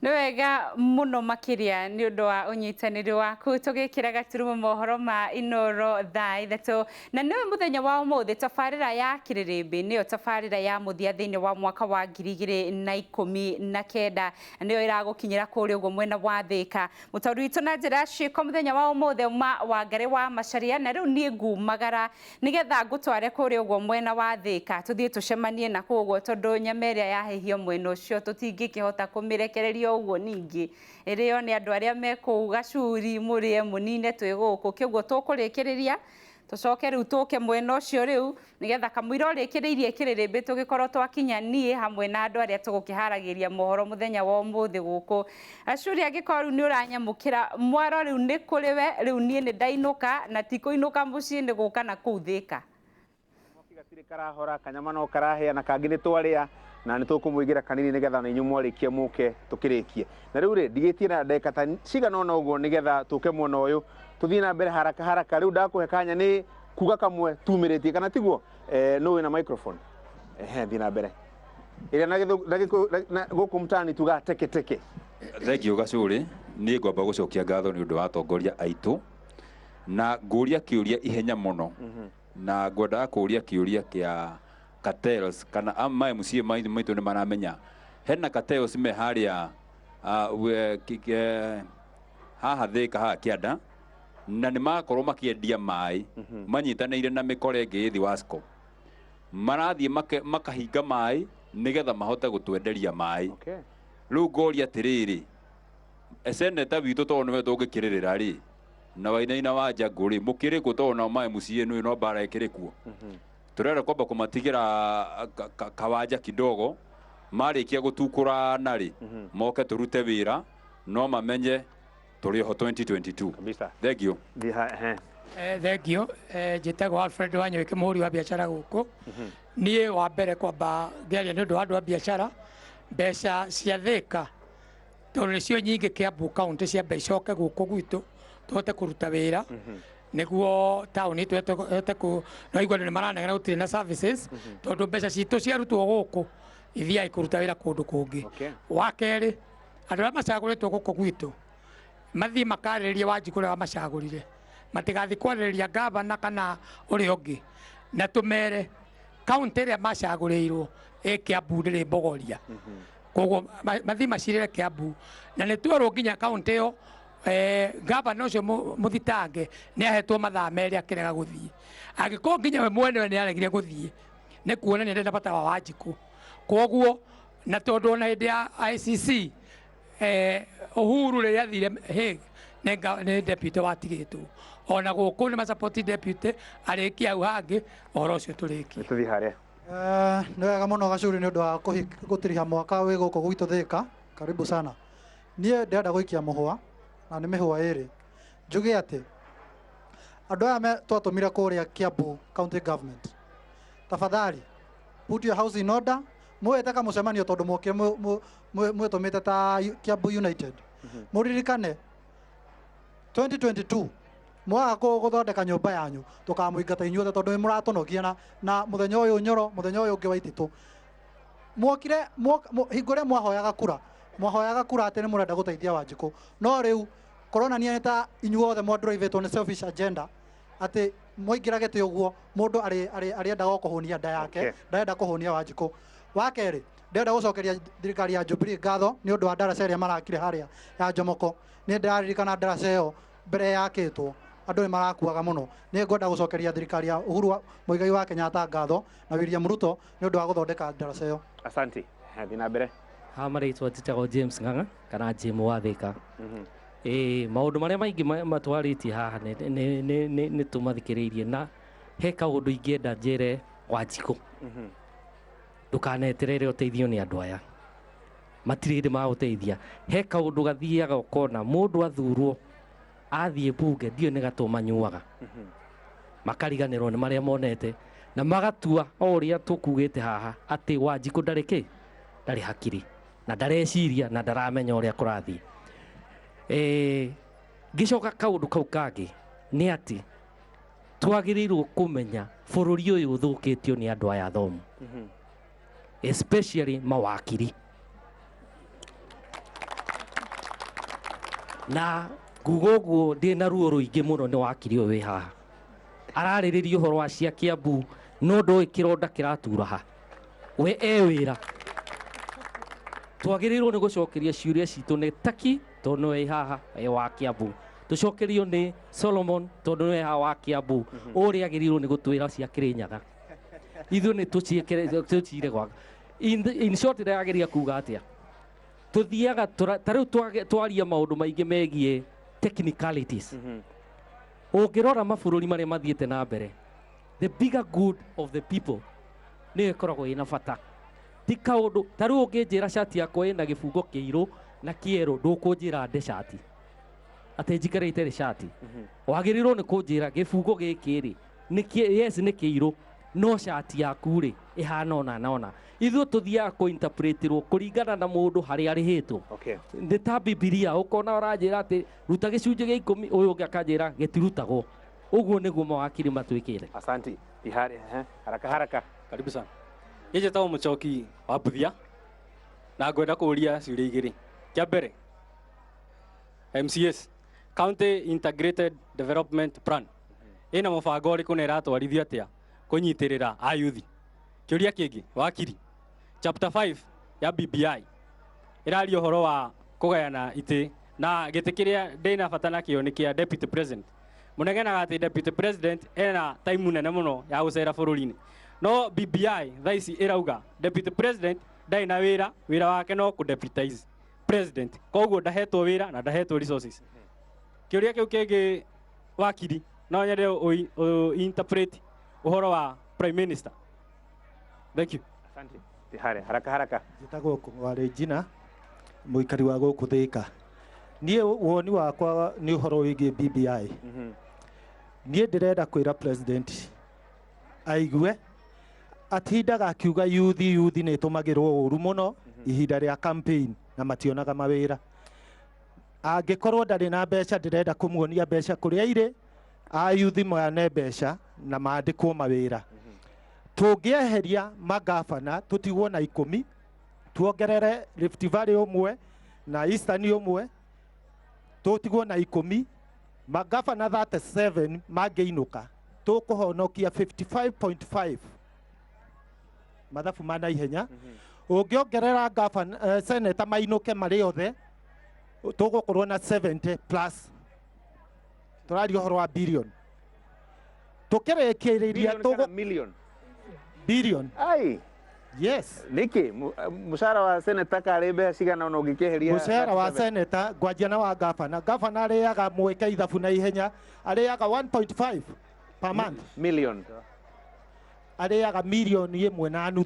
Nĩ wega mũno makĩria nĩ ũndũ wa ũnyitanĩri waku tũgĩkĩra gaturumo mohoro ma Inoro thaa 3, na nĩwe mũthenya wa ũmũthĩ. Tabarĩra ya Kĩrĩrĩmbĩ nĩyo tabarĩra ya mũthia thĩinĩ wa mwaka wa 2019, na nĩyo ĩragũkinyĩra kũrĩa ũguo mwena wa Thĩka. Mũtaũri witũ na njĩra ya ciĩko mũthenya wa ũmũthĩ ma Wangarĩ wa Macharia, na rĩu niĩ ngumagara nĩgetha ngũtware kũrĩa ũguo mwena wa Thĩka, tũthiĩ tũcemanie na kũu ũguo, tondũ nyama ĩrĩa yahĩhio mwena ũcio tũtingĩkĩhota kũmĩrekereria ũguo ningĩ ĩrĩo nĩ andũ arĩa me kũu Gacuri, mũrĩe mũnine twĩ gũkũ. Kĩoguo tũkũrĩkĩrĩria tũcoke rĩu tũke mwena ũcio rĩu, nĩgetha kamũira ũrĩkĩrĩirie Kĩrĩrĩmbĩ tũgĩkorwo twakinya niĩ hamwe na andũ arĩa tũgũkĩharagĩria mohoro mũthenya wa ũmũthĩ gũkũ Gacuri. Angĩkorwo rĩu nĩ ũranyamũkĩra mwaro, rĩu nĩ kũrĩ we. Rĩu niĩ nĩ ndainũka, na ti kũinũka mũciĩ, nĩ gũka na kũu Thĩka. Mwaki gatirĩ karahora, kanyama no karahĩa na kangĩ nĩ twarĩa, na nĩ tũkũmũigĩra kanini nĩgetha na inyuĩ mwarĩkia mũke tũkĩrĩkie. Na rĩu rĩ, ndigĩtie na ndagĩka ta cigana ũna ũguo nĩgetha tũke mwena ũyũ tũthiĩ na mbere haraka haraka. Rĩu ndakũhe kanya nĩ kuga kamwe tumĩrĩtie, kana tiguo? Nũ wĩna microphone? Ehe, thiĩ na mbere. Ĩrĩa na gĩthũ- na gĩkũyũ- na gũkũ mtaani tugaga teke teke. Thengiũ Gacũrĩ, niĩ ngwamba gũcokia ngatho nĩ ũndũ wa atongoria aitũ, na ngũria kĩũria ihenya mũno, na ngwendaga kũria kĩũria kĩa cartels kana ma MCA maitũ nĩ maramenya hena cartels me harĩa haha Thĩka haha kĩanda, na nĩ makorwo makĩendia maĩ manyitanĩire na mĩkora ĩngĩ ĩ Thiwasco, marathiĩ makahinga maĩ nĩgetha mahote gũtwenderia maĩ. Rĩu ngoria atĩrĩrĩ, seneta witũ tondũ nĩwe tũngĩkĩrĩrĩra rĩ, na Wainaina wa Njangũ rĩ, mũkĩrĩ kũ? Tondũ nao ma MCA nĩ no mbara ĩkĩrĩ kuo. Tũrenda kwamba kũmatigĩra kawanja kidogo, marĩkia gũtukũrana rĩ, moke tũrute wĩra, no mamenye tũrĩ oho 2022. Kabisa. Thank you. Thiĩ ehe. Thengio. Njĩtagwo Alfred Wanyoike, mũhũri wa biacara gũkũ. Niĩ wa mbere kwamba ngĩaria nĩ ũndũ wa andũ a biacara, mbeca cia Thĩka tondũ nĩcio nyingĩ Kiambu County, ciambe icoke gũkũ gwitũ tũhote kũruta wĩra nĩguo taũni itũ ĩhote kũ no igua andũ nĩ maranegena gũtirĩ na services, tondũ mbeca citũ ciarutwo gũkũ ithiaga kũruta wĩra kũndũ kũngĩ. Wa kerĩ, andũ arĩa macagũrĩtwo gũkũ gwitũ mathiĩ makarĩrĩrie Wanjikũ ũrĩa wamacagũrire, matigathiĩ kwarĩrĩria gavana kana ũrĩa ũngĩ, na tũmere kaunti ĩrĩa macagũrĩirwo ĩ Kiambu ndĩrĩ mbogoria, koguo mathiĩ macirĩre Kiambu, na nĩ twerwo nginya kaunti ĩyo gavana ũcio mũthitange nĩ ahetwo mathaa 2 akĩrega gũthiĩ. Angĩkorwo nginya we mwenewe nĩ aregire gũthiĩ, nĩ kuonania ndarĩ na bata wa Wanjikũ. Koguo na tondũ ona hĩndĩ ya ICC, Uhuru rĩrĩa athire Hague, nĩ deputy watigĩtwo, ona gũkũ nĩ masupport deputy arĩkia hau hangĩ ũhoro ũcio tũrĩkie. Tũthiĩ harĩa. Nĩ wega mũno Gacuri nĩ ũndũ wa gũtiriha mwaka wĩ gũkũ gwitũ Thĩka, karibu sana. Niĩ ndĩrenda gũikia mũhũa, na nĩ mĩhũa ĩrĩ. Njuge atĩ andũ aya twatũmire kũrĩa Kiambu County Government, tafadhali put your house in order, mwĩte kamũcemanio tondũ mwokire mwĩtũmĩte ta Kiambu United. Mũririkane 2022 mwaga gũthondeka nyũmba yanyu tũkamũingata inyuothe, tondũ nĩ mũratũnogia na mũthenya ũyũ Nyoro, mũthenya ũyũ ũngĩ Waititũ. Mwokire hingo ĩrĩa mwahoyaga kura, mwahoyaga kura atĩ nĩ mũrenda gũteithia Wanjikũ, no rĩu kũronania nĩ ta inyuothe mwadrivetwo nĩ selfish agenda, atĩ mwaingĩra gĩtĩ ũguo mũndũ arĩendaga o kũhũnia nda yake, ndarenda kũhũnia Wanjikũ. Wa kerĩ, ndĩrenda gũcokeria thirikari ya Jubilee ngatho nĩ ũndũ wa ndaraca ĩrĩa marakire harĩa ya Jomoko. Nĩ ndĩraririkana ndaraca ĩyo mbere yakĩtwo andũ nĩ marakuaga mũno. Nĩ ngwenda gũcokeria thirikari ya Uhuru wa Muigai wa Kenyatta ngatho na William Ruto nĩ ũndũ wa gũthondeka ndaraca ĩyo. Asante. Thiĩ na mbere. Ha marĩtwa njĩtagwo James Ng'ang'a kana Jim wa Thĩka. Ĩĩ, maũndũ marĩa maingĩ matwarĩtie haha nĩ tũmathikĩrĩirie, na he kaũndũ ingĩenda njĩre Wanjikũ, ndũkaneterere ũteithio nĩ andũ aya, matirĩ hĩndĩ magũteithia. He kaũndũ gathiaga ũkona mũndũ athurwo athiĩ mbunge, ndiũĩ nĩ gatũ manyuaga makariganĩrwo nĩ marĩa monete na magatua o ũrĩa tũkugĩte haha atĩ Wanjikũ ndarĩ kĩ, ndarĩ hakiri na ndareciria na ndaramenya ũrĩa kũrathiĩ. Ngĩcoka kaũndũ kau kangĩ nĩ atĩ twagĩrĩirwo kũmenya bũrũri ũyũ ũthũkĩtio nĩ andũ aya athomu, especially mawakiri. Na nguga ũguo ndĩ na ruo rũingĩ mũno nĩ wakiri ũyũ wĩ haha ararĩrĩria ũhoro wa cia Kiambu, no ndoĩ kĩronda kĩratura ha. We e wĩra twagĩrĩirwo nĩ gũcokeria ciũria citũ nĩ Taki tondũ nĩwe wĩ haha e wa Kiambu, tũcokerio nĩ Solomon tondũ nĩwe haha wa Kiambu, ũrĩa agĩrĩirwo nĩ gũtwĩra cia Kĩrĩnyaga ithuĩ nĩ tũciĩkĩre tũcire gwaka. In short, ndĩrageria kuga atĩa, tuthiaga ta rĩu twaria maũndũ maingĩ megiĩ technicalities. Ũngĩrora mabũrũri marĩa mathiĩte na mbere, the bigger good of the people nĩyo ĩkoragwo ĩna bata, ti kaũndũ ta rĩu ũngĩnjĩra cati yakwa ĩna gĩbungo kĩirũ na kĩerũ, ndũkũnjĩra nde cati atĩ njikare itarĩ cati. Wagĩrĩirwo nĩ kũnjĩra gĩbungo gĩkĩ rĩ nĩ yes nĩ kĩirũ, no cati yaku rĩ ĩhana ona na ona. Ithuĩ tũthiaga kũinterpretirwo kũringana na mũndũ harĩa arĩhĩtwo. Nĩ ta Bibilia, ũkona ũranjĩra atĩ ruta gĩcunjĩ gĩa 10, ũyũ ũngĩ akanjĩra gĩtirutagwo. Ũguo nĩguo mawakiri matwĩkĩre. Asanti. Ihari, haraka haraka. Karibu sana. Niĩ njĩtagwo Mũchoki wa Mbuthia na ngwenda kũũria ciũria igĩrĩ. Kĩa mbere, MCAs, County Integrated Development Plan ĩna mũbango ũrĩkũ na ĩratwarithio atĩa kũnyitĩrĩra ayuthi? Kĩũria kĩngĩ, wakiri, chapter 5 ya BBI ĩraria ũhoro wa kũgayana itĩ, na gĩtĩ kĩrĩa ndĩna bata nakĩo nĩ kĩa deputy president. Mũnegenaga atĩ deputy president ena time nene mũno ya gũcera bũrũri-inĩ, no BBI thaa ici ĩrauga deputy president ndarĩ na wĩra, wĩra wake no kũ deputize president, koguo ndahetwo wĩra na ndahetwo resources. Kĩũria kĩu kĩngĩ, wakiri, no nyende ũ interpret ũhoro wa prime minister. Thank you. Asante. Tihare, haraka haraka. Njĩtagwo Kũng'wa Regina, mũikari wa gũkũ Thĩka. Niĩ woni wakwa nĩ ũhoro wĩgiĩ BBI. Niĩ ndĩrenda kwĩra president aigue atindaga akiuga yuthi yuthi nĩ ĩtũmagĩrwo ũru mũno ihinda rĩa campaign na mationaga mawĩra. Angĩkorwo ndarĩ na mbeca, ndĩrenda kũmuonia mbeca kũrĩa irĩ, ayuthi mane mbeca na mandĩkwo mawĩra. Tũngĩeheria magabana tũtigwo na 10, tuongerere Rift Valley ũmwe na Eastern ũmwe, tũtigwo na 10, magabana 37 mangĩinũka, tũkũhonokia 55.5, mathabu ma naihenya. Ũngĩongerera gavana, senator mainũke marĩ othe, tũgũkorwo na 70 plus, tũraria ũhoro wa billion tũkĩrĩkĩrĩria. Billion kana million? Billion. Ai. Yes. Nĩkĩ mũcara wa senator karĩ mbeca cigana ona ũngĩkĩeheria? Mũcara wa 37? Senator, ngwanjia na wa gavana. Gavana arĩaga, mwĩke ithabu na ihenya, arĩaga 1.5 per month. Million. Arĩaga 1.5 million.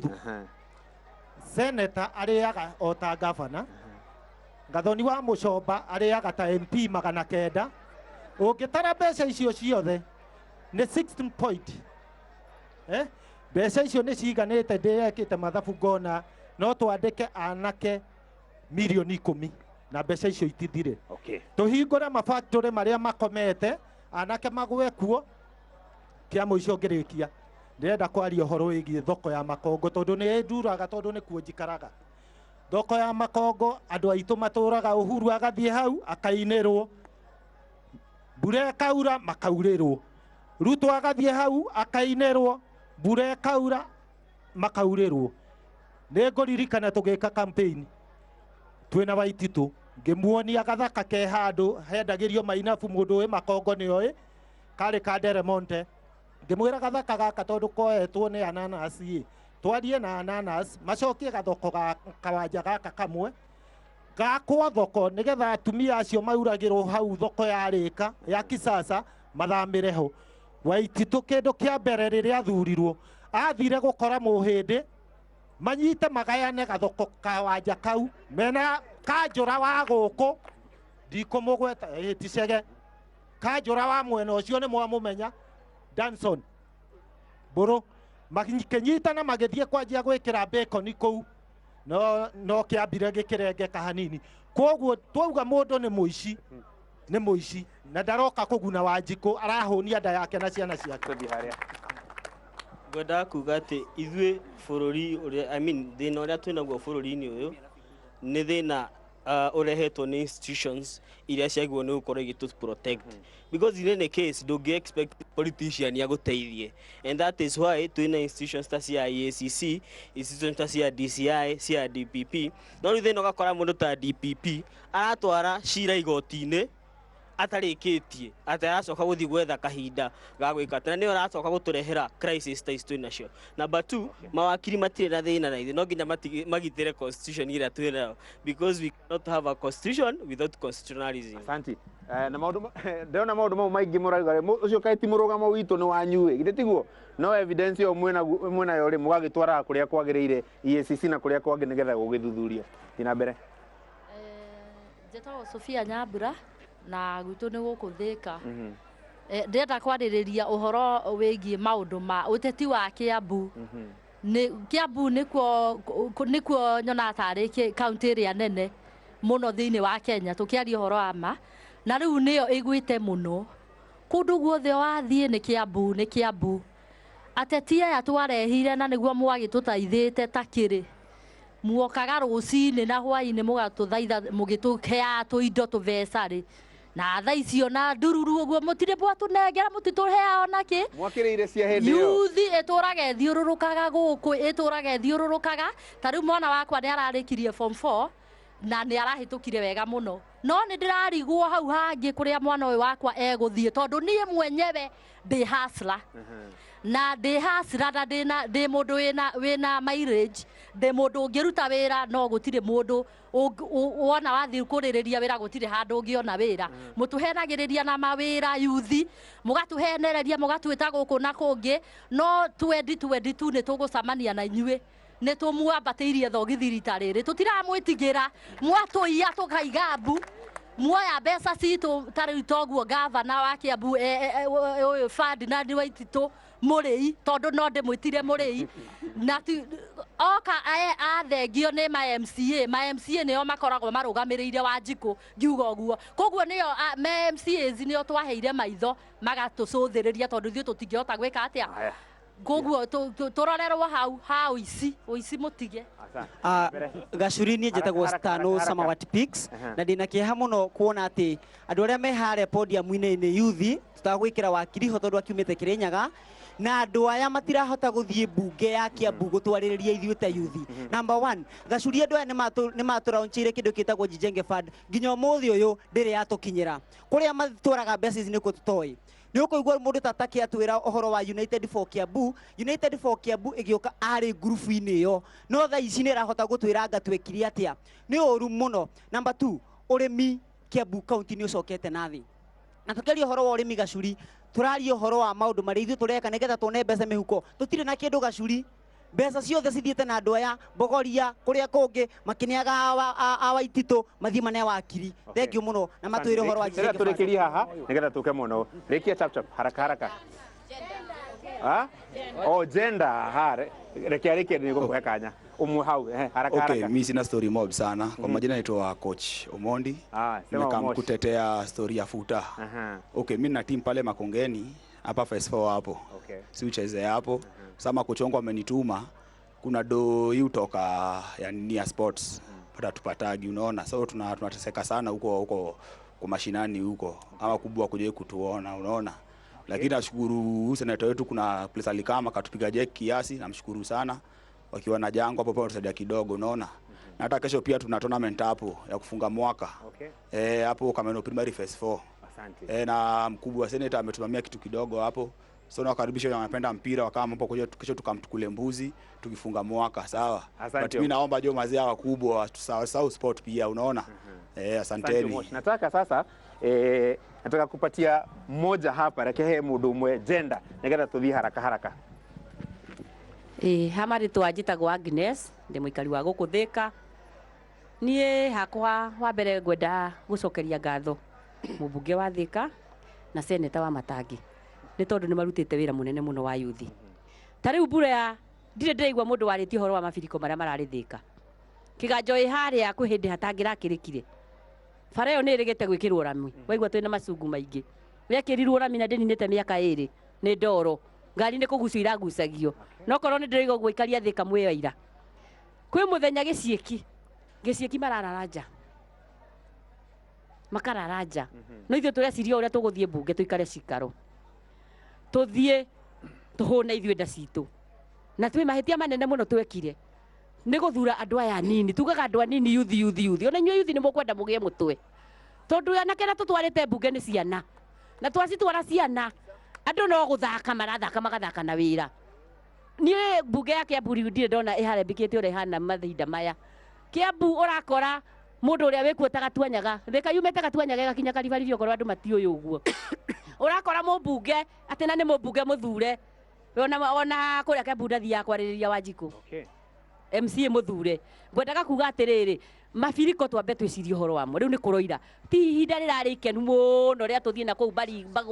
Senator arĩaga o ta gavana. Gathoni wa Mũcomba arĩaga ta MP 900. Ũngĩtara mbeca icio ciothe nĩ 16 point, eh? Mbeca icio nĩ ciganĩte. Ndĩrekĩte mathabu ngona no twandĩke anake 10 million na mbeca icio itithire. Tũhingũre mafactory marĩa makomete, anake magwe kuo. Kĩa mũico ngĩrĩkia, ndĩrenda kwaria ũhoro wĩgiĩ thoko ya Makongo, tondũ nĩ ĩnduraga, tondũ nĩkuo njikaraga. Thoko ya Makongo, andũ aitũ matũraga Uhuru agathiĩ hau akainĩrwo, mbura ĩkaura makaurĩrwo. Ruto agathiĩ hau akainĩrwo, mbura ĩkaura makaurĩrwo. Nĩ ngũririkana tũgĩka campaign twĩna Waititũ, ngĩmuonia gathaka ke handũ hendagĩrio mainabu. Mũndũ wĩ Makongo nĩ oĩ, karĩ ka Deremonte. Ngĩmwĩra gathaka gaka tondũ koetwo nĩ ananas ĩ, twarie na ananas macokie gathoko ga kawanja gaka kamwe gakwo thoko, nĩgetha atumia acio mauragĩrwo hau thoko ya rĩka ya kisasa mathamĩre ho. Waititũ kĩndũ kĩa mbere rĩrĩa athurirwo athire gũkora mũhĩndĩ manyite magayane gathoko kawanja kau mena kanjũra wa gũkũ, ndikũmũgweta, ĩ, ticege kanjũra wa mwena ũcio nĩ mwamũmenya, Danson Mbũrũ, makĩnyitana magĩthiĩ kwanjia gwĩkĩra bacon kũu, no no kĩambire gĩkĩrengeka hanini. Koguo twauga mũndũ nĩ mũici, nĩ mũici na ndaroka kũguna Wanjikũ, arahũnia nda yake na ciana ciake. Tũthiĩ harĩa. Ngwendaga kuga atĩ ithuĩ bũrũri ũrĩa, I mean, thĩna ũrĩa twĩnaguo bũrũri-inĩ ũyũ nĩ thĩna ũrehetwo nĩ institutions iria ciagĩrĩirwo nĩ gũkorwo igĩtũ protect, because in any case ndũngĩ expect politician agũteithie, and that is why twĩna institutions ta cia EACC, institutions ta cia DCI, cia DPP. No rĩu thĩna ũgakora mũndũ ta DPP aratwara cira igoti-inĩ atarĩkĩtie, atĩ aracoka gũthiĩ gwetha kahinda ga gwĩka atĩ, na nĩyo aracoka gũtũrehera crisis ta ici twĩ nacio. Number two, mawakiri matirĩ na thĩna na ithuĩ, no nginya magitĩre constitution ĩrĩa twĩ nayo, because we cannot have a constitution without constitutionalism. Asante. Na maundu ndĩrona maundu mau maingĩ mũrauga rĩ, ũcio kaĩ ti mũrũgamo witũ nĩ wanyu ĩ, githĩ tiguo? No evidence ĩyo mwĩnayo rĩ, mũgagĩtwaraga kũrĩa kwagĩrĩire, EACC na kũrĩa kwangĩ, nĩgetha gũgĩthuthurio. Thiĩ na mbere. Njĩtagwo Sofia Nyambura na gwitũ nĩ gũkũ Thĩka. Ndĩrenda kwarĩrĩria ũhoro wĩgiĩ maũndũ ma ũteti wa Kiambu. Nĩ Kiambu nĩkuo nyonaga tarĩ kaunti ĩrĩa nene mũno thĩinĩ wa Kenya, tũkĩaria ũhoro wa ma, na rĩu nĩyo ĩgwĩte mũno. Kũndũ guothe wathiĩ nĩ Kiambu, nĩ Kiambu. Ateti aya twarehire na nĩguo mwagĩtũteithĩte ta kĩrĩ muokaga rũcinĩ na hwainĩ mũgatũthaitha mũgĩtũheaga tũindo tũbeca rĩ, na thaa icio na ndururu ũguo mũtirĩ mwatũnengera, mũtitũheaga ona kĩ. Mwakĩrĩire cia hĩndĩ ĩyo. Yuthi ĩtũraga ĩthiũrũrũkaga gũkũ, ĩtũraga ĩthiũrũrũkaga. Ta rĩu mwana wakwa nĩ ararĩkirie form 4 na nĩ arahĩtũkire wega mũno, no nĩ ndĩrarigwo hau hangĩ kũrĩa mwana ũyũ wakwa egũthiĩ, tondũ niĩ mwenyewe ndĩ hustler na ndĩ hustler na ndĩna ndĩ mũndũ wĩna mileage, ndĩ mũndũ ũngĩruta wĩra, no gũtirĩ mũndũ wona wathiĩ kũrĩrĩria wĩra, gũtirĩ handũ ũngĩona wĩra. Mũtũhenagĩrĩria na mawĩra yuthi, mũgatũhenereria, mũgatwĩta gũkũ na kũngĩ, no 2022 nĩ tũgũcemania na inyuĩ. Nĩ tũmwambatĩirie thogithi rita rĩrĩ, tũtiramwĩtigĩra. Mwatũiya tũkaiga mbu, muoya mbeca citũ. Ta rĩu toguo gavana wa Kiambu ũyũ Ferdinand Waititũ Mũrĩi, tondũ no ndĩmwĩtire Mũrĩi, na ti oka athengio nĩ ma MCA. Ma MCA nĩo makoragwo marũgamĩrĩire Wanjikũ, ngiuga ũguo. Koguo nĩo ma MCAs nĩo twaheire maitho magatũcũthĩrĩria, tondũ ithuĩ tũtingĩhota gwĩka atĩa. Koguo tũrorerwo hau ha ũici, ũici mũtige. Gacuri, niĩ njĩtagwo Stano Samawati Peaks, na ndĩna kĩeha mũno kuona atĩ andũ arĩa me harĩa podium-inĩ nĩ yuthi tũtagwĩkĩra wakiri ho tondũ akiumĩte Kĩrĩnyaga, na andũ aya matirahota gũthiĩ mbunge ya Kiambu gũtwarĩrĩria ithuĩ ta yuthi. Number one, Gacuri, andũ aya nĩ matũraunchĩire kĩndũ gĩtagwo Jijenge Fund, nginya ũmũthĩ ũyũ ndĩrĩ yatũkinyĩra. Kũrĩa matwaraga mbeca ici nĩkuo tũtoĩ. Nĩ ũkũigua mũndũ ta Taki atwĩra ũhoro wa United for Kiambu. United for Kiambu ĩgĩũka arĩ ngurubu-inĩ ĩyo, no thaa ici nĩ ĩrahota gũtwĩra anga twekire atĩa. Nĩ ũru mũno. Number two, ũrĩmi Kiambu County nĩ ũcokete na thĩ, na tũkĩaria ũhoro wa ũrĩmi, Gacuri, tũraria ũhoro wa maũndũ marĩa ithuĩ tũreka nĩgetha tuone mbeca mĩhuko. Tũtirĩ na kĩndũ, Gacuri. Mbeca ciothe cithiĩte na andũ aya Bogoria kũrĩa kũngĩ makĩneaga awa Waititũ mathiĩ mane wakiri. Thank you mũno, na matwĩre ũhoro wa Rĩrĩa Jijenge Fund. tũrĩkĩrie haha nĩgetha tũke mũno, rĩkia chap chap, haraka haraka. Ah? Oh, gender ha, reke arĩkie, nĩ gũkũhe kanya ũmwe hau, haraka Okay, haraka. mi sina story mob sana. Kwa majina naitwa Coach Omondi. Ah, sema Nimekam Omosh. kutetea story ya futa. Okay, mi na team pale Makongeni hapa phase 4 hapo. Si ucheze hapo. Sasa makocha amenituma, kuna do hii utoka ya nini ya sports. Pata tupatagi, unaona. So tunateseka sana huko huko kwa mashinani huko. Ama kubwa kuja kutuona, unaona. Lakini nashukuru huyu senator wetu, kuna place alikama akatupiga jeki kiasi, namshukuru sana. Wakiwa na jango hapo pia tusaidia kidogo, unaona. Na hata kesho pia tuna tournament hapo ya kufunga mwaka. Hapo Kameno Primary Phase 4. Asante. Na mkubwa wa senator ametumamia kitu kidogo hapo. So nawakaribisha wenye wanapenda mpira wakama hapo kuja kesho tukamtukule mbuzi tukifunga mwaka, sawa. Asante. But mimi naomba jo mazee wakubwa tusahau sport pia, unaona. Asante, Asanteni. Moshi. Nataka sasa nataka kupatia mmoja hapa, reke he mundu umwe gender nigetha tuthie haraka haraka. Ĩĩ, ha marĩtwa njĩtagwo Agnes, ndĩ mũikari wa gũkũ Thĩka. Niĩ hakwa wa mbere ngwenda gũcokeria ngatho mũmbunge wa Thĩka na seneta wa Matangi nĩ tondũ nĩ marutĩte wĩra mũnene mũno wa yuthi. Ta rĩu mbura ya ndirĩ ndĩraigua mũndũ warĩtie ũhoro wa mabiriko marĩa mararĩ Thĩka. Kĩganjo ĩ harĩa kwĩ hĩndĩ hatangĩrakĩrĩkire. Bara ĩyo nĩ ĩrĩgĩte gwĩkĩrwo rami. Waigua twĩna macungu maingĩ. Yekĩrirwo rami na ndĩninĩte mĩaka 2 nĩ ndoro. Ngari nĩ kũgucio iragucagio. No korwo nĩ ndĩraigua ũguo ikaria Thĩka mwĩ aira. Kwĩ mũthenya gĩciĩki mararara nja. Makarara nja. No ithuĩ tũreciria ũrĩa tũgũthiĩ mbunge tũikare cikaro. Tũthiĩ tũhũne ithuĩ nda citũ. Na twĩ mahĩtia manene mũno twekire. Nĩ gũthura andũ aya anini. Tugaga andũ anini yuthi yuthi yuthi. Ona inyuĩ yuthi nĩ mũkwenda mũgĩe mũtwe. Tondũ anake arĩa tũtwarĩte mbunge nĩ ciana. Na twacitwara ciana, andũ no gũthaka marathaka magathaka na wĩra. Niĩ mbunge ya Kiambu rĩu ndirĩ ndona ĩharembekete ũrĩa ĩhana mahinda maya. Kiambu ũrakora mũndũ ũrĩa wĩkuo ta Gatuanyaga, Thika yumĩte Gatuanyaga ĩgakinya Karibaribi okorwo andũ matiũĩ ũguo. Ũrakora mũmbunge atĩ na nĩ mũmbunge mũthure, ona kũrĩa Kiambu ndathiaga kwarĩrĩria Wanjikũ. MCA mũthure. Ngwendaga kuga atĩrĩrĩ, mabiriko twambe twĩcirie ũhoro wamo. Rĩu nĩ kũroira. Ti ihinda rĩrarĩ ikenu mũno rĩa tũthiĩ na kũu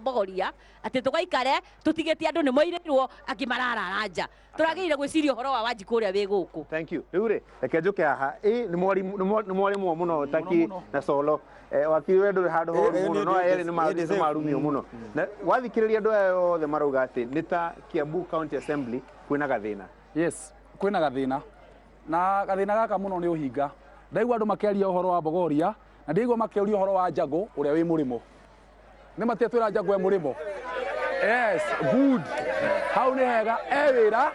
Bogoria, atĩ tũgaikare tũtigĩte andũ nĩ moirĩirwo, angĩ mararara nja. Tũragĩrĩire gwĩciria ũhoro wa Wanjikũ ũrĩa wĩ gũkũ. Thank you. Rĩu rĩ, reke njũke haha. Ĩ, nĩ mwarimwo mũno Taki na Solo. Wakiri we ndũrĩ handũ horu mũno, no aya erĩ nĩ marumio mũno. Na wathikĩrĩria andũ aya othe marauga atĩ nĩ ta Kiambu County Assembly kwĩna gathĩna. Yes, kwĩna gathĩna. Na gathĩna gaka mũno nĩ ũhinga. Ndaigua andũ makĩaria ũhoro wa Bogoria, na ndaigua makĩũria ũhoro wa Njangũ ũrĩa wĩ mũrĩmo. Nĩ matia twĩra Njangũ e mũrĩmo. Yes, good. Hau nĩ hega, e wĩra,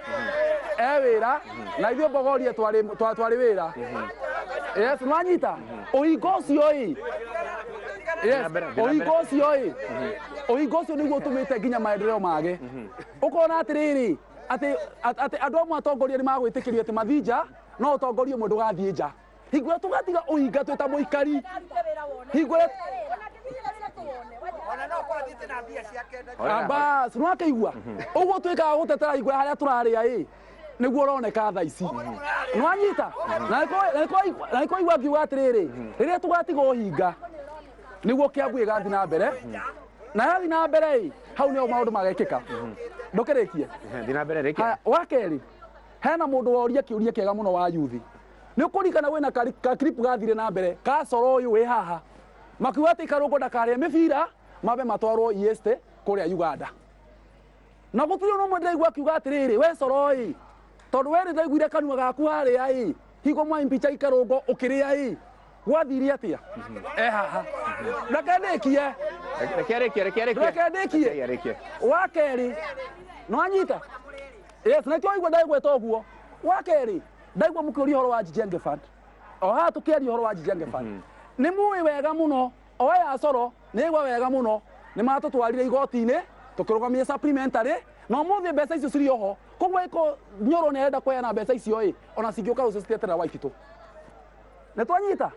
e wĩra, na ithuĩ Bogoria twarĩ wĩra. Yes, nĩwanyita? Ũhinga ũcio ĩ. Yes, ũhinga ũcio ĩ. Ũhinga ũcio nĩguo ũtũmĩte nginya maendeleo mage. Ũkona atĩrĩrĩ, atĩ andũ amwe atongoria nĩ magwĩtĩkĩrio atĩ mathiĩ nja, no ũtongoria ũmwe ndũgathiĩ nja. Hingo ĩrĩa tũgatiga ũhinga twĩ ta mũikari. Hingo ĩrĩa Bas, nĩ wakĩigua? Ũguo twĩkaga gũtetera hingo ĩrĩa harĩa tũrarĩa ĩ, nĩguo ũroneka thaa ici. Nĩ wanyita? Na nĩ kwaigua ngiuga atĩrĩrĩ, rĩrĩa tũgatiga ũhinga, nĩguo Kiambu ĩgathiĩ na mbere. Na yathiĩ na mbere ĩ, hau nĩho maũndũ magekĩka. Ndũkĩrĩkie? Thiĩ na mbere, rĩkia. Haya, wa kerĩ, hena mũndũ woria kĩũria kĩega mũno wa yuthi. Nĩ ũkũririkana kwĩna ka clip gathire na mbere ka Solo ũyũ wĩ haha. Makiuga atĩ Karũngo ndakarĩe mĩbira, mambe matwarwo East kũrĩa Uganda. Na gũtirĩ ũndũ ũmwe ndĩraigua akiuga atĩrĩrĩ, we Solo ĩ, tondũ we nĩndaiguire kanua gaku harĩa ĩ, hingo mwa impeach Karũngo ũkĩrĩa ĩ, gwathire atĩa? E haha. Reke ndĩkie. Reke arĩkie, reke arĩkie. Reke ndĩkie. Reke arĩkie. Wa kerĩ, nĩwanyita? Yes, na nĩkĩo waigua ndagweta ũguo. Wa kerĩ, ndaigua mũkĩũria ũhoro wa Jijenge Fund. O haha tũkĩaria ũhoro wa Jijenge Fund. Nĩ mũĩ wega mũno, o aya Solo, nĩ aigua wega mũno, nĩ matũtwarire igoti-inĩ, tũkĩrũgamia supplementary, na ũmũthĩ mbeca icio cirĩ oho. Koguo ĩko Nyoro nĩ arenda kũheana mbeca icio ĩ, ona cingĩũka rũciũ citieterera Waititũ. Nĩ twanyita?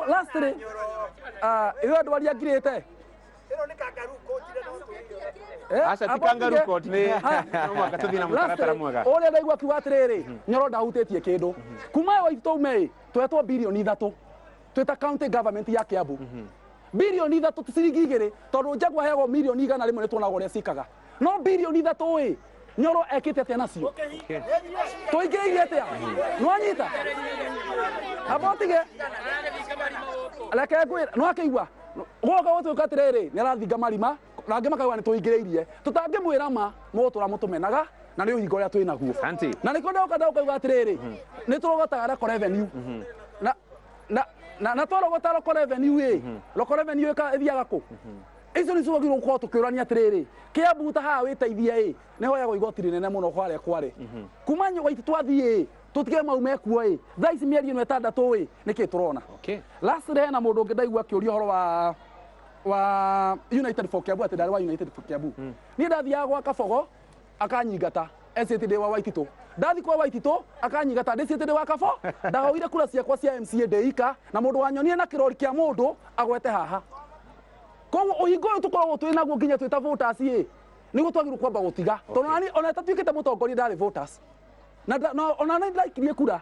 Lastly, ĩyo ndwari angirĩte. Aca, ti kangaroo court, nĩ no mũhaka tũthiĩ na mũtaratara mwega. Ũrĩa ndaigua akiuga atĩrĩrĩ, Nyoro ndahutĩtie kĩndũ. Kuma Waititũ ume ĩ, twetwo birioni ithatũ. Twĩta county government ya Kiambu. Birioni ithatũ ti ciringi igĩrĩ, tondũ Njagua aheagwo mirioni igana rĩmwe nĩ tuonaga ũrĩa ciĩkaga. No birioni ithatũ ĩ, Nyoro ekĩte atĩa nacio? Tũingĩrĩire atĩa? Nĩwanyita? Amba ũtige. Reke ngwĩre, nĩwakĩigua? Gwoka gũtuĩka atĩrĩrĩ, nĩ arathinga marima, na angĩ makauga nĩ tũingĩrĩirie. Tũtangĩmwĩra ma, mũgũtũra mũtũmenaga, na nĩ ũhinga ũrĩa twĩ naguo. Asante. Na nĩkĩo ndoka ndauga atĩrĩrĩ, nĩ tũrogotaga Local Revenue. Na twarogota Local Revenue ĩ, Local Revenue ĩthiaga kũ? Icio nĩcio twagĩrĩirwo gũkorwo tũkĩũrania atĩrĩrĩ, Kiambu ta haha wĩteithie ĩ, nĩ hoyagwo igoti rĩnene mũno kwarĩa kware. Kuma Waititũ twathiĩ ĩ, tũtige mau mekuo ĩ, thaa ici mĩeri ĩno ĩtandatũ ĩ, nĩkĩ tũrona? Lastly, hena mũndũ ũngĩ ndaigua akĩũria ũhoro wa United for Kiambu, atĩ ndarĩ wa United for Kiambu. Niĩ ndathiaga gwa Kabogo, akanyingata, ecĩte ndĩ wa Waititũ. Ndathi kwa Waititũ, akanyingata, ndĩcĩte ndĩ wa Kabo, ndahoire kura ciakwa cia MCA ndĩ ika, na mũndũ wanyonire na kĩrori kĩa mũndũ agwete haha. Koguo ũhingo ũyũ tũkoragwo twĩ naguo nginya twĩ ta voters ĩ, nĩguo twagĩrĩirwo kwamba gũtiga. Tondũ nani ona tatuĩkĩte mũtongoria ndarĩ voters. Na ona nĩ ndaikirie kura.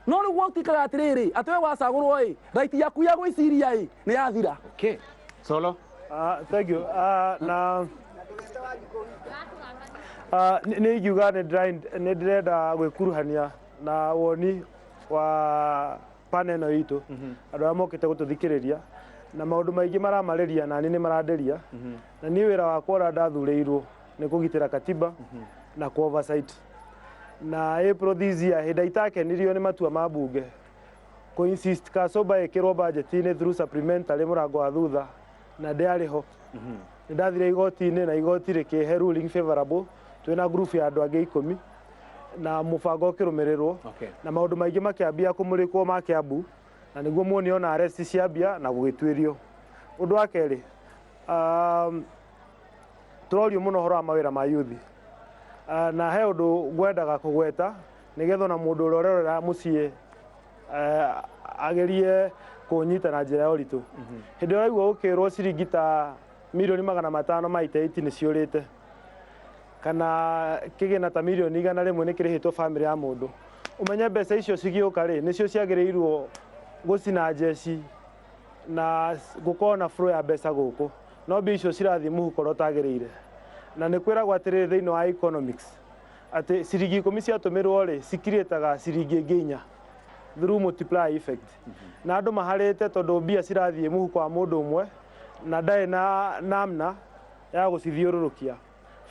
No rĩu gwatuĩkaga atĩrĩrĩ, atĩ we wacagũrwo ĩ, right yaku ya gwĩciria ĩ, nĩ yathira. Okay. Solo. Thank you. Na nĩ ingiuga nĩ ndĩrenda gwĩkuruhania na woni wa panel ĩno itũ, andũ arĩa mokĩte gũtũthikĩrĩria, na maũndũ maingĩ maramarĩria na niĩ nĩ marandĩria. Na niĩ wĩra wakwa ũrĩa ndathurĩirwo nĩ kũgitĩra katiba na kũ oversight. Na April this year, hĩndĩ itakenirio nĩ matua ma mbunge, Kũ insist Kacoba ĩkĩrwo budget-inĩ through supplementary mũrango wa thutha na ndĩarĩ ho. Nĩ ndathire igoti-inĩ na igoti rĩkĩhe ruling favorable twĩna group ya andũ angĩ ikũmi na mũbango ũkĩrũmĩrĩrwo. Na maũndũ maingĩ makĩambia kũmũrĩkwo ma Kiambu na nĩguo muonire ona arrest ciambia na gũgĩtuĩrio. Ũndũ wa kerĩ, tũrorio mũno ũhoro wa mawĩra ma yuthi. Na he ũndũ ngwendaga kũgweta nĩgetha ona mũndũ ũrĩa ũrerorera mũciĩ agerie kũnyita na njĩra ya ũritũ. Hĩndĩ ĩrĩa ũraigua ũkĩrwo ciringi ta mirioni 500 ma ita nĩ ciũrĩte kana kĩgĩna ta mirioni 100 nĩ kĩrĩhĩtwo bamĩrĩ ya mũndũ, ũmenye mbeca icio cigĩũka rĩ, nĩcio ciagĩrĩirwo gũcina njeci na gũkorwo na flow ya mbeca gũkũ, no mbia icio cirathiĩ mũhuko ũrĩa ũtagĩrĩire. Na nĩ kwĩragwo atĩrĩrĩ thĩinĩ wa economics atĩ ciringi 10 ciatũmĩrwo rĩ, cikiriĩtaga ciringi ingĩ 4 through multiplier effect. Na andũ maharĩte tondũ mbia cirathiĩ mũhuko wa mũndũ ũmwe na ndarĩ na namna ya gũcithiũrũrũkia.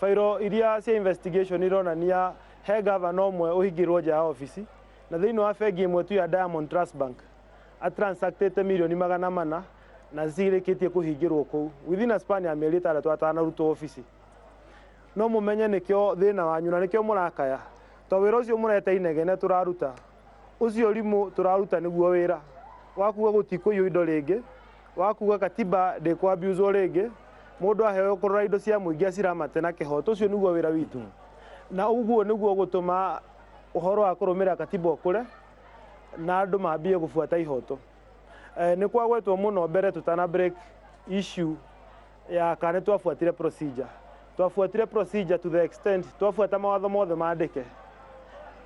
Bairo iria cia investigation ironania he gavana ũmwe ũhingĩrwo nja ya obici na thĩinĩ wa bengi ĩmwe tu ya Diamond Trust Bank atransactĩte mirioni 400 na cirĩkĩtie kũhingĩrwo kũu within a span ya mĩeri 6 atanarutwo obici. No mũmenye nĩkĩo thĩna wanyu na nĩkĩo mũrakaya, to wĩra ũcio mũreta inegene tũraruta, ũcio rimũ tũraruta nĩguo wĩra wa kuga gũtikũiywo indo rĩngĩ, wa kuga katiba ndĩkũ-abuse rĩngĩ, mũndũ aheo kũrora indo cia mũingĩ aciramate na kĩhoto, ũcio nĩguo wĩra witũ. Na ũguo nĩguo gũtũma ũhoro wa kũrũmĩrĩra katiba ũkũre na andũ mambie gũbuata ihoto. Nĩ kwagwetwo mũno mbere tũtana break issue ya kana nĩ twabuatire procedure. Twabuatire procedure to the extent twabuata mawatho mothe mandĩke.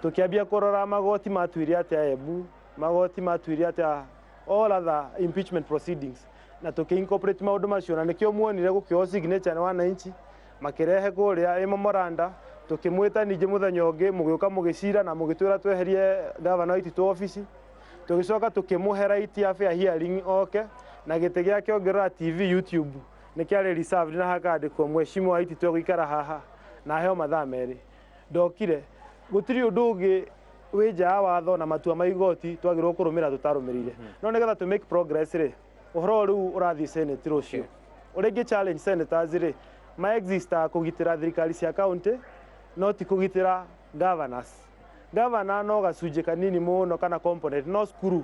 Tũkĩambia kũrora magoti matuire atĩa Embu, magoti matuire atĩa all other impeachment proceedings, na tũkĩ incorporate maũndũ macio, na nĩkĩo muonire gũkĩoywo signature nĩ wananchi makĩrehe kũrĩa ĩ memoranda, tũkĩmwĩta ningĩ mũthenya ũngĩ mũgĩũka mũgĩcira na mũgĩtwĩra tweherie gavana Waititu obici. Tũgĩcoka tũkĩmũhe right ya fair hearing oke na gĩtĩ gĩake ũngĩrora TV YouTube nĩ kĩarĩ reserved na hakandĩkwo mheshimiwa Waititu egũikara haha na aheo mathaa 2. Ndokire, gũtirĩ ũndũ ũngĩ wĩ nja ya watho na matua ma igoti twagĩrĩirwo kũrũmĩrĩra tũtarũmĩrĩire. No nĩgetha tũ make progress rĩ, ũhoro rĩu ũrathiĩ Senate rũciũ. Ũrĩa ingĩ challenge senators rĩ, ma existaga kũgitĩra thirikari cia county no ti kũgitĩra governors. Governor no gacunjĩ kanini mũno kana component no cukuru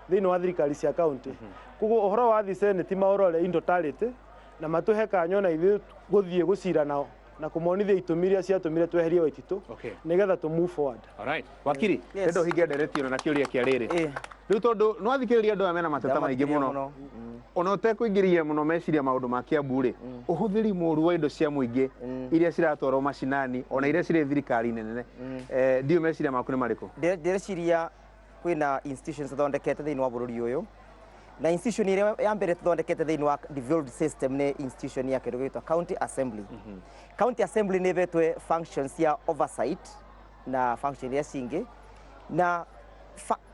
thĩinĩ wa thirikari cia county. Koguo ũhoro wa thiĩ Senate maũrore in totality na matũhe kanya ona ithuĩ gũthiĩ gũcira nao na kũmonithia itũmi iria ciatũmire tweherie Waititu nĩgetha tũ move forward. Alright. Wakiri, ndenda ũhinge ndereti ĩno na kĩũria kĩa rĩrĩ. Rĩu tondũ nĩ wathikĩrĩria andũ aya mena mateta maingĩ mũno, ona ũtekũingĩria mũno meciria maũndũ ma Kiambu rĩ, ũhũthĩri mũru wa indo cia mũingĩ iria ciratwarwo macinani ona iria cirĩ thirikari-inĩ nene, ndiũĩ meciria maku nĩ marĩkũ? Ndĩreciria kwĩna institutions tũthondekete thĩinĩ wa bũrũri ũyũ, na institution ĩrĩa ya mbere tũthondekete thĩinĩ wa devolved system nĩ institution ya kĩndũ gĩgwĩtwo county assembly. County assembly nĩ ĩhetwe functions cia oversight na function iria cingĩ, na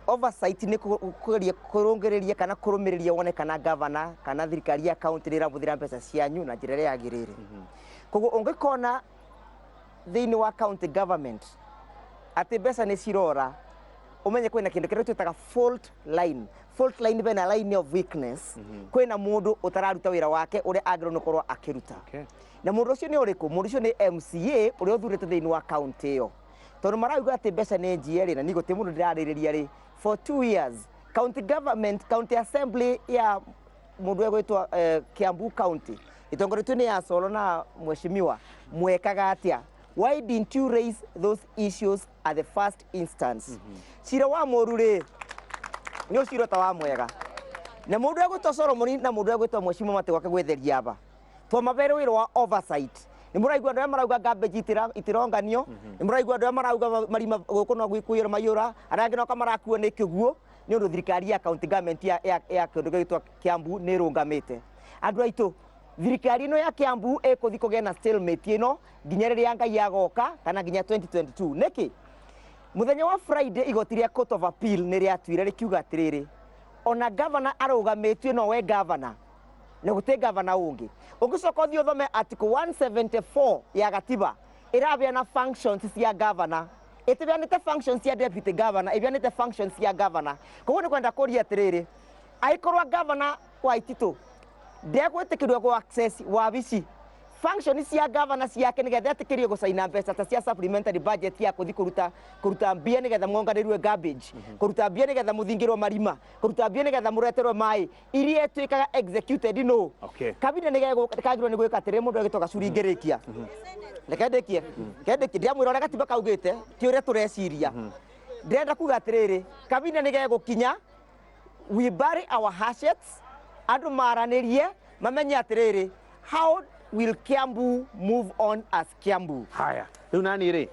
oversight nĩ kũgeria kũrũngĩrĩria kana kũrũmĩrĩria wone kana governor kana thirikari ya county nĩ ĩrahũthĩra mbeca cianyu na njĩra ĩrĩa yagĩrĩire. Koguo ũngĩkona thĩinĩ wa county government atĩ mbeca nĩ cirora, ũmenye kwĩna kĩndũ kĩrĩa twĩtaga fault line. Fault line bena line of weakness, kwĩna mũndũ ũtararuta wĩra wake ũrĩa agĩrĩirwo nĩ gũkorwo akĩruta. Na mũndũ ũcio nĩ ũrĩkũ? Mũndũ ũcio nĩ MCA ũrĩa ũthurĩtwo thĩinĩ wa county ĩyo. Tondũ marauga atĩ mbeca nĩ njie rĩ, na niĩ gũtirĩ mũndũ ndĩrarĩrĩria rĩ, for 2 years county government, county assembly ya mũndũ egwĩtwo Kiambu county ĩtongoretio nĩ Asolo na mheshimiwa, mwekaga atĩa? Why didn't you raise those issues at the first instance? Cira wa mũru rĩ, nĩ ũcira ta wa mwega, na mũndũ egwĩtwo Solomon na mũndũ egwĩtwo mheshimiwa matigwake gwĩtheria aba twamabere wĩra wa oversight. Nĩ mũraigua andũ arĩa marauga garbage itironganio, nĩ mũraigua andũ arĩa marauga marima gũkũ no gwĩkũiyũra maiyũra, arĩa angĩ noka marakuo nĩ kĩguũ nĩ ũndũ thirikari ya county government ya kĩndũ gĩgwĩtwo Kiambu nĩ ĩrũngamĩte. Andũ aitũ, thirikari ĩno ya Kiambu ĩkũthiĩ kũgĩa na stalemate ĩno nginya rĩrĩa Ngai agoka kana nginya 2022. Nĩkĩ? Mũthenya wa Friday igoti rĩa Court of Appeal nĩ rĩatuire rĩkiuga atĩrĩrĩ, ona governor arũgamĩtio no we governor na gũtirĩ governor ũngĩ. Ũngĩcoka ũthiĩ ũthome article 174 ya gatiba ĩrabeana functions cia governor. Ĩtibeanĩte functions cia deputy governor, ĩbeanĩte functions cia governor. Koguo nĩ kwenda kũria atĩrĩrĩ, angĩkorwo governor wa Waititu ndegwĩtĩkĩrio gũ access wabici, function cia governor ciake nigetha etĩkĩrio gũcaina mbeca ta cia supplementary budget ya kũthi kũruta mbia nigetha mwonganĩrue garbage, kũruta mbia nigetha mũthingĩrwo marima, kũruta mbia nigetha mũreterwo maĩ, iria ĩtuĩkaga executed no. Kabine nĩ kagĩrĩirwo nĩ gwĩka atĩrĩ, mũndũ agĩtwo Gacuri, ngĩrĩkia, reke ndĩkie, reke ndĩkie, ndiramwĩra ũrĩa gatiba kaugĩte ti ũrĩa tũreciria. Ndĩrenda kuga atĩrĩrĩ, kabine nĩ gegũkinya, we bury our assets, andũ maranĩrie mamenye atĩrĩrĩ, how will Kiambu move on as Kiambu? Haya, rĩu nani rĩ,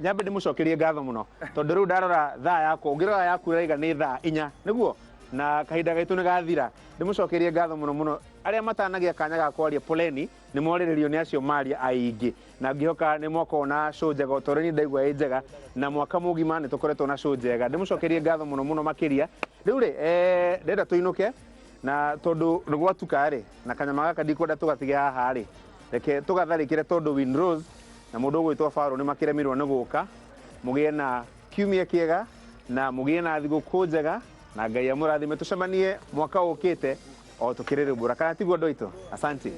nyambe ndĩmũcokerie ngatho mũno, tondũ rĩu ndarora thaa yakwa, ũngĩrora yaku ĩraiga nĩ thaa 4 nĩguo, na kahinda gaitũ nĩ gathira. Ndĩmũcokerie ngatho mũno mũno. Arĩa matanagĩa kanya ga kwaria, poleni, nĩ morĩrĩrio nĩ acio maria aingĩ, na ngĩhoka nĩ mwakorwo na show njega o ta ũrĩa niĩ ndaigua ĩ njega, na mwaka mũgima nĩ tũkoretwo na show njega. Ndĩmũcokerie ngatho mũno mũno makĩria. Rĩu rĩ, ndĩrenda tũinũke, na tondũ nĩ gwatuka rĩ, na kanyama gaka ndikwenda tũgatige haha rĩ, reke tũgatharĩkĩre, tondũ Winrose na mũndũ ũgwĩtwo Faro nĩ makĩremirwo nĩ gũka. Mũgĩe na kiumia kĩega na mũgĩe na thigũkũ njega, na Ngai amũrathime. Tũcemanie mwaka ũkĩte o tũkĩrĩrĩmbũra, kana tiguo, andũ aitũ? Asante.